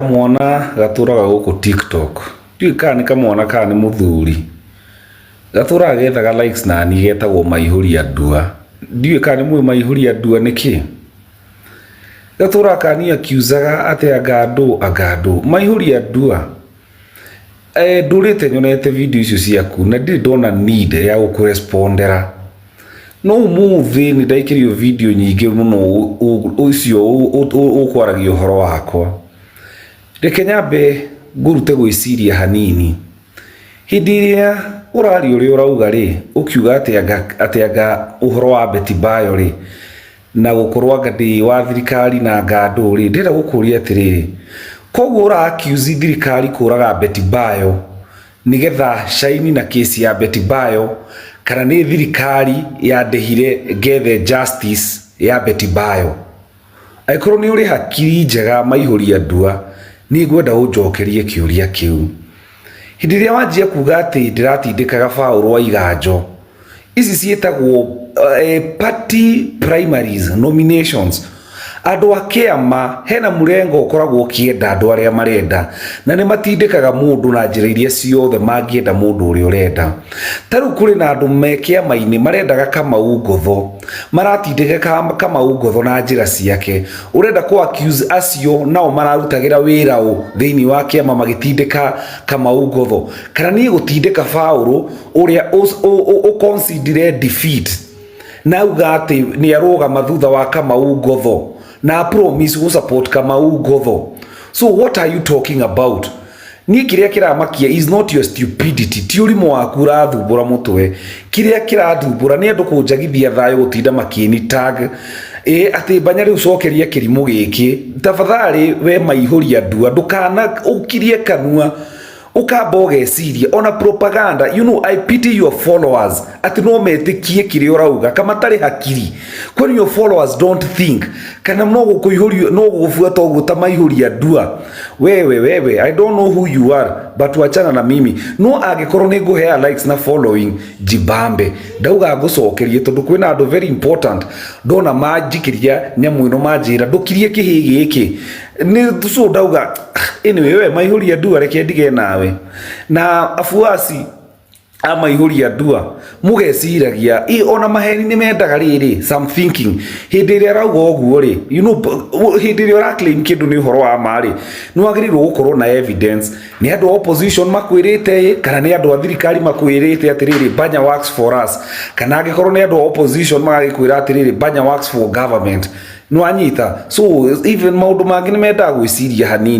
Kamwana gatũraga gũkũ TikTok, ndiũĩ kana nĩ kamwana kana nĩ mũthuri, gatũraga gethaga likes nani getagwo Maihũria Ndua, ndiũĩ kana nĩ mũĩ Maihũria Ndua nĩ kĩ? Gatũraga kani accuse-aga atĩ anga andũ anga andũ, Maihũria Ndua, ndũrĩte nyonete video icio ciaku na ndirĩ ndona need ya gũkũrespondera, no ũmũthĩ nĩ ndaikĩrio video nyingĩ mũno ũcio ũkwaragia ũhoro wakwa. Reke nyambe ngũrute gwĩciria hanini. Hĩndĩ ĩrĩa ũraria ũrĩa ũrauga rĩ, ũkiuga atĩ anga atĩ anga ũhoro wa Betty Bayo rĩ, na gũkorwo anga ndĩ wa thirikari na anga ndũ rĩ, ndĩrenda gũkũria atĩrĩrĩ, koguo ũra accuse thirikari kũraga Betty Bayo nĩgetha caini na kesi ya Betty Bayo, kana nĩ thirikari yandĩhire ngethe justice ya Betty Bayo? Angĩkorwo nĩ ũrĩ hakiri njega Maihũria Ndua, nĩ ngwenda ũnjokerie kĩũria kĩu. Hĩndĩ ĩrĩa wanjia kuga atĩ ndĩratindĩkaga Paũlũ wa Iganjo, ici ciĩtagwo party primaries nominations. Andũ a kĩama hena mũrengo ũkoragwo ũkĩenda andũ arĩa marenda, na nĩ matindĩkaga mũndũ na njĩra iria ciothe mangĩenda mũndũ ũrĩa ũrenda. Ta rĩu kũrĩ na andũ me kĩama-inĩ marendaga Kamau Ngotho, maratindĩka Kamau Ngotho na njĩra ciake. Ũrenda kũ accuse acio nao mararutagĩra wĩra ũ thĩinĩ wa kĩama magĩtindĩka Kamau Ngotho? Kana niĩ gũtindĩka Paũlũ ũrĩa ũ concedire defeat na auga atĩ nĩ arũgama thutha wa Kamau Ngotho na promise gũ support Kamau Ngotho. So what are you talking about? Niĩ kĩrĩa kĩramakia is not your stupidity, ti ũrimũ waku ũrathumbũra mũtwe. Kĩrĩa kĩrathumbũra nĩ andũ kũnjagithia thayũ gũtinda makĩni tag ĩ atĩ Mbanya rĩu cokeria kĩrimũ gĩkĩ. Tafadhali we Maihũria Ndua, ndũkana ũkirie kanua ũkamba ũgeciria ona propaganda. You know, I pity your followers atĩ no metĩkie kĩrĩa ũrauga kama matarĩ hakiri. Kwani your followers don't think, kana no gũkũihũrio no gũgũbuata ũguo ta Maihũria Ndua? Wewe, wewe, I don't know who you are, but wachana na mimi. No angĩkorwo nĩ ngũhea likes na following, jibambe ndauga ngũcokerie, tondũ kwĩna andũ very important ndona manjikĩria nyamũ ĩno manjĩra ndũkirie kĩhĩ gĩkĩ nĩ so ndauga. Anyway, we Maihũria Ndua, reke ndige nawe na afuasi a Maihũria Ndua mũgeciragia ona maheni nĩ mendaga rĩrĩ some thinking. Hĩndĩ ĩrĩa arauga ũguo rĩ, hĩndĩ ĩrĩa ũra claim kĩndũ nĩ ũhoro wa ma rĩ, nĩ wagĩrĩirwo gũkorwo na evidence. Nĩ andũ a opposition makwĩrĩte ĩ, kana nĩ andũ a thirikari makwĩrĩte atĩrĩrĩ, "Banya works for us"? Kana angĩkorwo nĩ andũ a opposition magagĩkwĩra atĩrĩrĩ, "Banya works for government"? Nĩ wanyita? So even maũndũ mangĩ nĩ mendaga gwĩciria hanini.